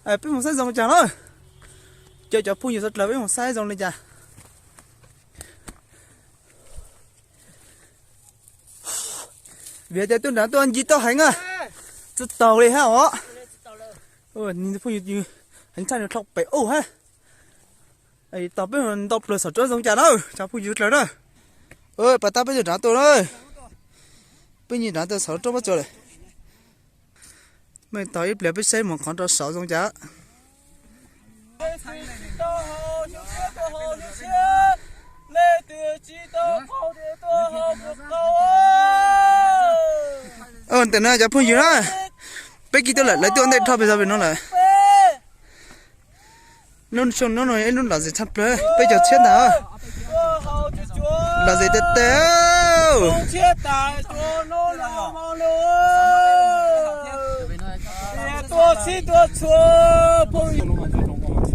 Peb mus saib zoo cas na. Cov, cov phooj ywg sawv dlawg peb mus saib zoo li cas. Vim tias tuaj nram tuaj ncig tau heev a. Tsis taus li hab os. Phooj ywg heev tshaj nws dhau pem ub hab. Tos peb ntau plaws saum roob zoo cas na, cov phooj ywg dlawg na. Pas tab peb tuaj nram tuaj na. Peb nyiag nram tuaj saum roob pob tsuas lawm. Mej tos ib pliag peb saib mus qhov rau saud zoo cas. Ntawm no cov phooj ywg na, peb kib tuaj lawm, lawv tuaj ua ntej dhau pes zog pem no lawm. Lub xyoo no ib lub lom zem tshaj plaws, peb caug txhiab ntag. Lom zem tes tes.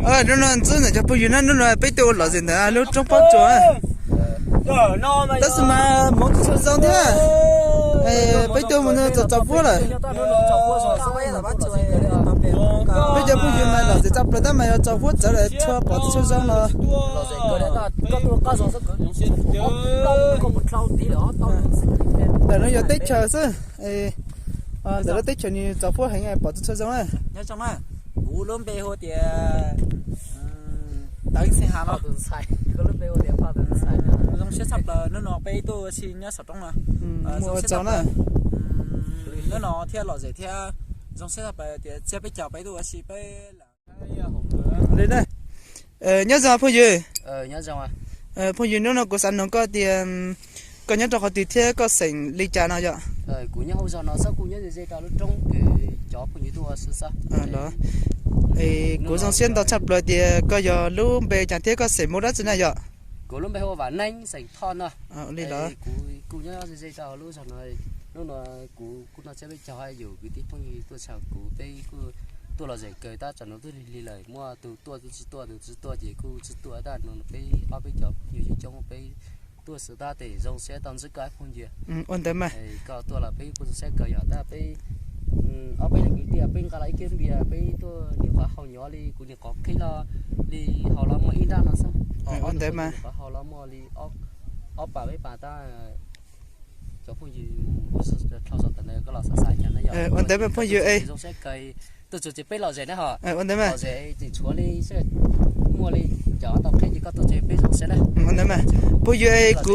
Hnub no ntxub ntawm cov phooj ywg na, hnub no peb tuaj ua lom zem ntawm lub roob pob tsuas. Tab sis mas hmoov tsis tshua zoo thiab. Peb tuaj mus txaus txaus fuab lawm. Peb cov phooj ywg mas lom zem tshaj plaws tab mas yog txaus fuab txawv lawm tshua pom tsis tshua zoo los. Ntawm no yog teb chaws xwb. Ntawm lub teb chaws nws txaus fuab heev pom tsis tshua zoo na. Kuv lub npe hu tias Tawv Xeeb Has no. Zoo siab tshaj plaws hnub no peb tuaj ua si nyob saum roob no. Ua tsaug na. Hnub no thiab lom zem thiab zoo siab tshaj plaws tias txhiab peb caug peb tuaj ua si peb. Li na. Nyob zoo phooj ywg. Phooj ywg, hnub no kuv xav noog koj tias koj nyob rau qhov twg thiab koj xeem li cas no yom? Kuv nyob hauv zos no xwb, kuv nyob ze ze rau lub roob kws cov phooj ywg tuaj xwb xwb. Kuv zoo siab ntau tshaj plaws tias koj yog lub npe cas thiab koj xeem muaj dab tsi na yom? Kuv lub npe hu ua Vam Neeb, xeem Thoj no. Li los. Kuv nyob ze ze rau lub zos no. Hnub no kuv kuj noj tsiab peb caug, yus kwv tij phooj ywg tuaj tsham kuv, peb kuj tuaj lom zem kawg tab tsam no twb lig lig lawm, muaj tus tuaj tus tsis tuaj, tus tsis tuaj ces kuj tsis tuaj, tab no peb ob peb cov phooj ywg coob coob peb tuaj xwb tab tes zoo siab tau ntsib koj phooj ywg. Ua ntawd mas. Koj tuaj los peb kuj zoo siab kawg yog tab peb ob peb leeg kwv tij peb nqa los ib kib npias peb tuaj nim qhov haus nyob li kuv nim qhov qhib los li haus los muaj ib nrab no xwb. Ua ntawd mas. Nim qhov haus los muaj li ob pas peb pas tab cov phooj ywg ua dhau zog tas ntawd koj los xav xav cas na yog. Ua ntawd mas phooj ywg, zoo siab kawg tuaj txug ces peb lom zem na ho. Ua ntawd mas. Lom zem tseem tshuav li muaj li cov tau qhib ces koj tuaj ces peb zoo siab na. Ua ntawd mas. Phooj ywg,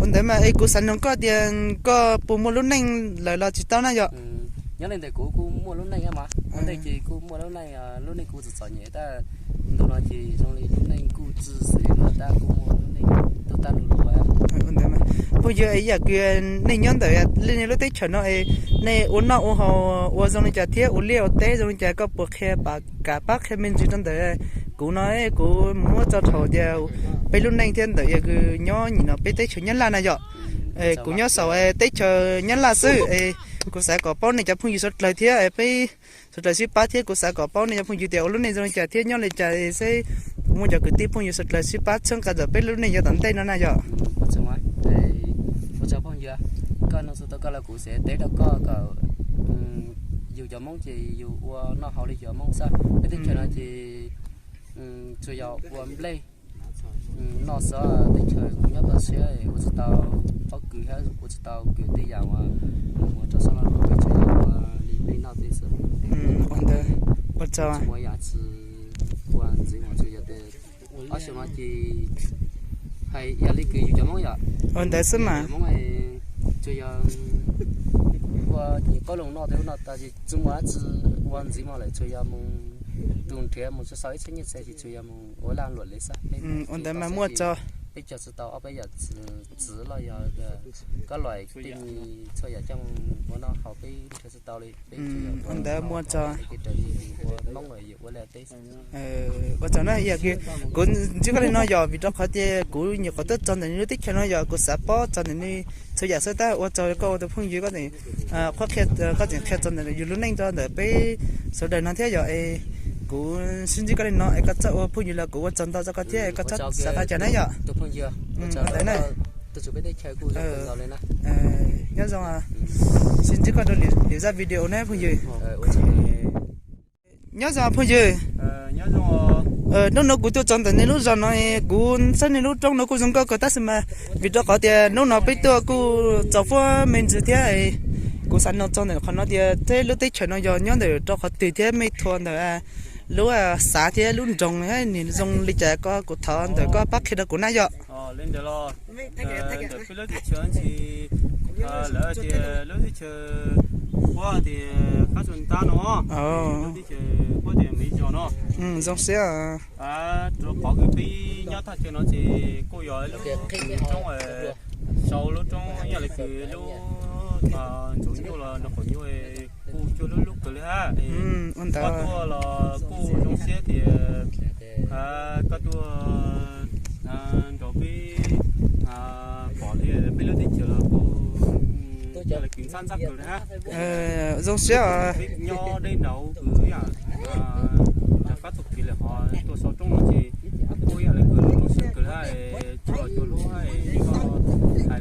ua ntawd mas es kuv xav noog koj tias koj puas muaj lub neej lawm los tsis tau na yom? Nyob li ntawd kuv kuj muaj lub neej mas, ua ntej ces kuj muaj lub neej, lub neej kuj txom txom nyem tab ntu no ces zoo li lub neej kuj txwj xwm los tab kuj muaj lub neej tuaj tag lug lug. Phooj ywg, ib yam kws nej nyob ntawm li nej lub teb chaws no es nej ua noj ua haus ua zoo li cas thiab ua liaj ua teb zoo li cas, koj puas qhia pab, kam pab qhia me ntsis rau ntawm kuv no, kuv mus muab tso thaum tias peb lub neej thiab ntawm yog kws nyob nyim no peb teb chaws Nyab Laj na yom. Kuv nyob saum teb chaws Nyab Laj xwb es kuv xav kom paub nej cov phooj ywg sawv dlawg thiab peb sawv dlawg sib pab thiab kuv xav kom paub nej cov phooj ywg tias ua lub neej zoo li cas thiab nyob li cas seb kuv muaj cov kwv tij phooj ywg sawv dlawg sib pab txhawb nqa ntawm peb lub neej yav tom ntej no na yom. Ua tsaug phooj ywg, koj nug txug tau koj los kuv xav teb rau koj kom yus cov Hmoob ces yus ua noj haus li cov Hmoob xwb. Peb teb chaws no ces tsuas yog ua nplej noj xwb. Teb chaws kuv nyob toj siab ua tsis tau pob kws thiab ua tsis tau kws tej yam uas mus rau sab no peb tsuas yog ua li nplej noj xwb. Ua ntawd, ua tsaug. Tsis muaj yam tsis ua ntxiv mas tsuas yog tias ob xyoo no ces hais yam li kws yus cov Hmoob yom. Ua ntawd xwb mas. Hmoob tsuas yog ua nyiam qoob loo noj tej no tas ces tsis muaj dab tsi ua ntxiv mas lawm tsuas yog mus tus nrhiav mus tsis xaus ib txhiab nyiaj txiag ces tsuas yog mus ua lag luam li xwb. Ua ntawd mas muaj tsaug. Peb cog tsis tau ob peb yam txwv los yog koj luam tej txhua yam coj mus ua noj haus peb nrhiav tsis tau li. Ua ntawd muaj tsaug. Ua tsaug na, kuv ntsib koj li no yog vim rau qhov tias kuv nyuam qhuav tuaj txog ntawm nej lub teb chaws no yog kuv xav paub txog ntawm nej txhua yam xwb tab ua tsaug koj ua tus phooj ywg koj tseem qhuab qhia, koj tseem qhia txog ntawm yus lub neej rau ntawm peb sawv daws no thiab yog es kuv sib ntsib koj li no es koj txawj ua phooj ywg los kuv ua tsaug ntau rau koj thiab es koj txhob xav li cas na yom. Ua tsaug na. Nyob zoo, sib ntsib koj rau lwm zaj video na phooj ywg. Nyob zoo phooj ywg. Hnub no kuv tuaj txog ntawm nej lub zos no, kuv saib nej lub roob no kuj zoo nkauj kawg tab sis mas vim rau qhov tias hnub no peb tuaj kuj txaus fuab me ntsis thiab. Kuv xav nug txog ntawm qhov no tias tej lub teb chaws no yog nyob ntawm rau qhov twg thiab mej thuam ntawm lub xav thiab lub nroog niam zoo li cas, koj kuv thov ntawm koj pab qhia rau kuv na yom. Lawv tias lub teb chaws, puab tias qab tsuas ntab no, lub teb chaws puab tias Maiv Zos no. Zoo siab. Rau qhov kws peb nyob thaj chaw no ces kuj yog lub roob, sau lub roob yog le kws lub ntxuav nyuj los nws qhov nyuj kuj cuag lub lub kawg li hab. Koj tuaj los kuj zoo siab tias koj tuaj nrog peb pom li peb lub teb chaws los kuj yog le kws ntxhab ntxhab kawg li hab. Zoo siab. Peb nyob deb nraud kws yam rov qab txuj kev lawm ho tuaj sau roob no ces kuj yog le kws zoo siab kawg li hab. Tsuas cov lub hais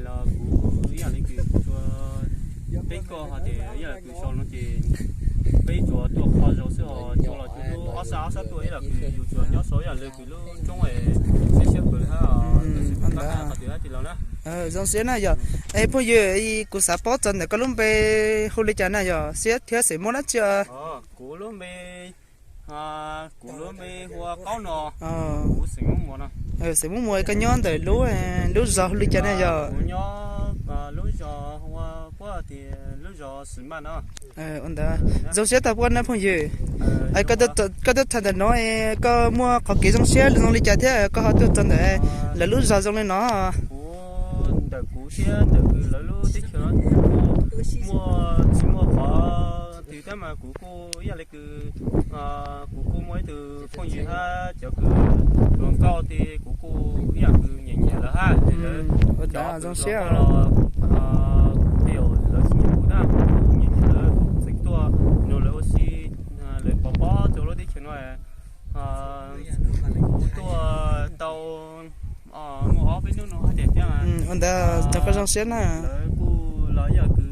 los kuv yam le kws peb koj hais tias yam le kws sau no ces peb tsuas tuaj qhov zaus xwb ho tsuas los tsuas lub ob sab ob sab tuaj ib los kws yus tsuas nyob sau yam le kws lub roob siab siab kawg li hab. Qhov twg hab tis laus na. Zoo siab na yog. Es phooj ywg, kuv xav paub txog ntawm koj lub npe hu li cas na yog, siab thiab xeem Hmoob dab tsi? Kuv lub npe, kuv lub npe hu ua Qaub no. Kuv xeem Hmoob Muas no. Xeem Hmoob Muas, koj nyob ntawm lub, lub zos hu li cas na yog? Kuv nyob lub zos hu ua puab tias lub zos Xwm Maj no. Ua ntawd zoo siab tag puab na phooj ywg. Koj tuaj txog ntawm no, koj muaj qhov kev zoo siab zoo li cas thiab koj ho tuaj txog ntawm lawv lub zos zoo li no? Kuv, ntawm kuv thiab ntawm kws lawv lub teb chaws no kuv muaj, tsis muaj qhov twg tab mas kuv kuj ib yam li kws, kuv kuj muaj ib tug phooj ywg hab cov kws hluas nkauj tej kuv kuj ib yam kws nyiam nyiam lawv hab. Cov kws hluas nkauj los tej lawv tsis nyiam kuv na, kuv nyiam nyiam lawv, txeev tuaj nrog lawv ua si, lawv pov pob rau lub teb chaws no. Kuv tuaj tau muaj ob peb hnub no hab tias thiab. Ua ntawd rau koj zoo siab na. Lawv kuj los ib yam kws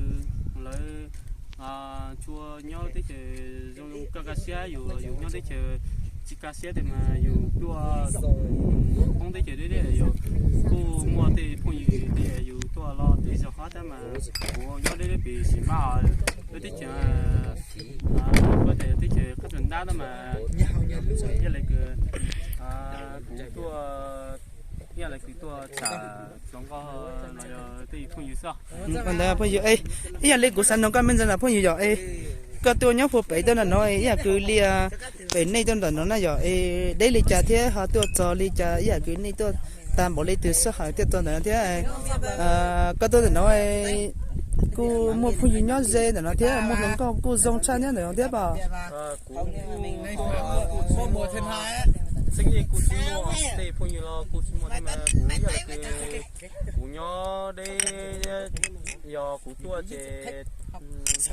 lawv tsuas nyob teb chaws zoo zoo kaj kaj siab, yus, yus nyob teb chaws tsis kaj siab tes mas yus tuaj poob teb chaws deb deb, yus kuj muaj tej phooj ywg tej yus tuaj los tej zaug qhov tab mas kuv nyob deb deb pem Xwm Maj, lub teb chaws, lub teb chaws qab tsuas ntab tab mas ib yam li kws kuv tuaj, ib yam li kws tuaj tham hluas nkauj los yog tej phooj ywg xwb. Ua ntawd phooj ywg, ib yam li kuv xav nug koj me ntsis na phooj ywg yog, koj tuaj nyob puag pem tuaj ntawm no ib yam kws li pem nej tuaj ntawm no na yog, deb li cas thiab ho tuaj txog li cas ib yam kws nej tuaj tag npaum li twg sij hawm thiaj txog ntawm no thiab? Koj tuaj ntawm no kuj muaj phooj ywg nyob ze ntawm no thiab, muaj hluas nkauj kuj zoo tshaj nyob ntawm no thiab pom? Kuv kuj tsis muaj, txheeb kuj tsis muaj, tej phooj ywg los kuj tsis muaj thiab mas kuv yog li kws kuv nyob deb, yog kuv tuaj ces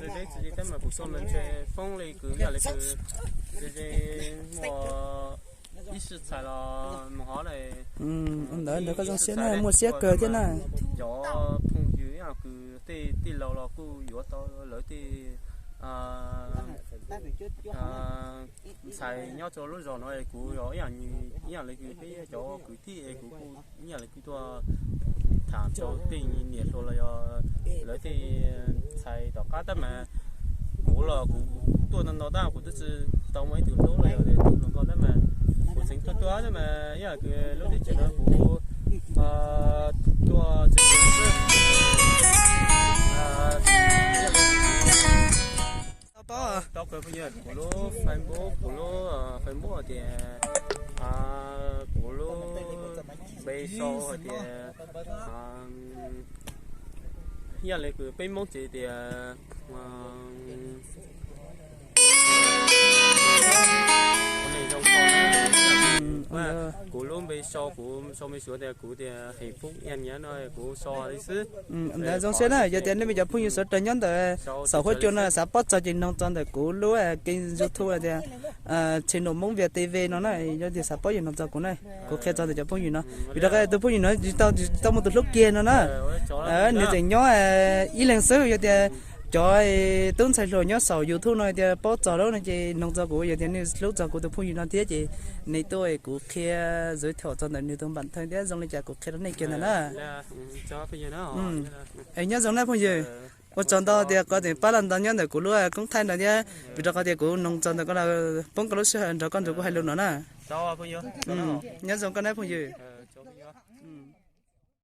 deb deb tsis li tab mas kuv tuaj mas ntshe foob li kws yam li kws muaj ib sij txhais los mus hov li. Ntawd ntawd koj zoo siab na, muaj siab kawg thiab na. Cov phooj ywg yam kws tej tij laug los kuj yuav tau lawv tej ntxhais nyob rau lub zos no es kuv yog ib yam li kws peb cov kwv tij es kuv kuj ib yam li kws tuaj tham rau tej niam hluas los yog lawv tej ntxhais tom qab tab mas kuv los kuv tuaj ntau ntau tab kuv twb tsis tau muaj ib tug hlub los yog tus hluas nkauj tab mas kuv tseem tuaj tuaj tab mas ib yam kws lub teb chaws no kuv tuaj tseem tau paub tau kawg phooj ywg, kuv lub Facebook, kuv lub Facebook tias, kuv lub npe sau hais tias, ib yam li kws peb Hmoob ces tias, kuv lub npe sau, kuv sau npe Suav tias kuv tias Heem Poob Ian Nyiav no kuv sau li xwb. Ntawd zoo siab na, yog tias nej me cov phooj ywg sawv daws nyob ntawm saum huab cua no xav paub txog ces noog txog ntawm kuv lub kênh YouTube tias Channel Hmoob Vias T V no na, yog tias xav paub ces noog txog kuv na, kuv qhia txog ntawm cov phooj ywg no. Vim rau qhov tus phooj ywg no tsis tau muaj tus hlub kiag no na. Nws tseem nyob ib leeg xwb, yog tias Cov tub ntxhais hluas nyob saum YouTube no tias paub txog lawm no ces noog txog kuv, yog tias nws hlub txog kuv tus phooj ywg no thiab ces nws tuaj kuv qhia, zov thaum txog ntawm nws tus npam thawj thiab zoo li cas kuv qhia rau nej kiag ntawd na. Es nyob zoo na phooj ywg, ua tsaug ntau tias koj tseem pab los ntaus nyob ntawm kuv lub koob thaij ntawd thiab, vim rau qhov tias kuv noog txog ntawm koj los poob koj lub sij hawm nrog koj nrog kuv hais lus no na. Nyob zoo koj na phooj ywg.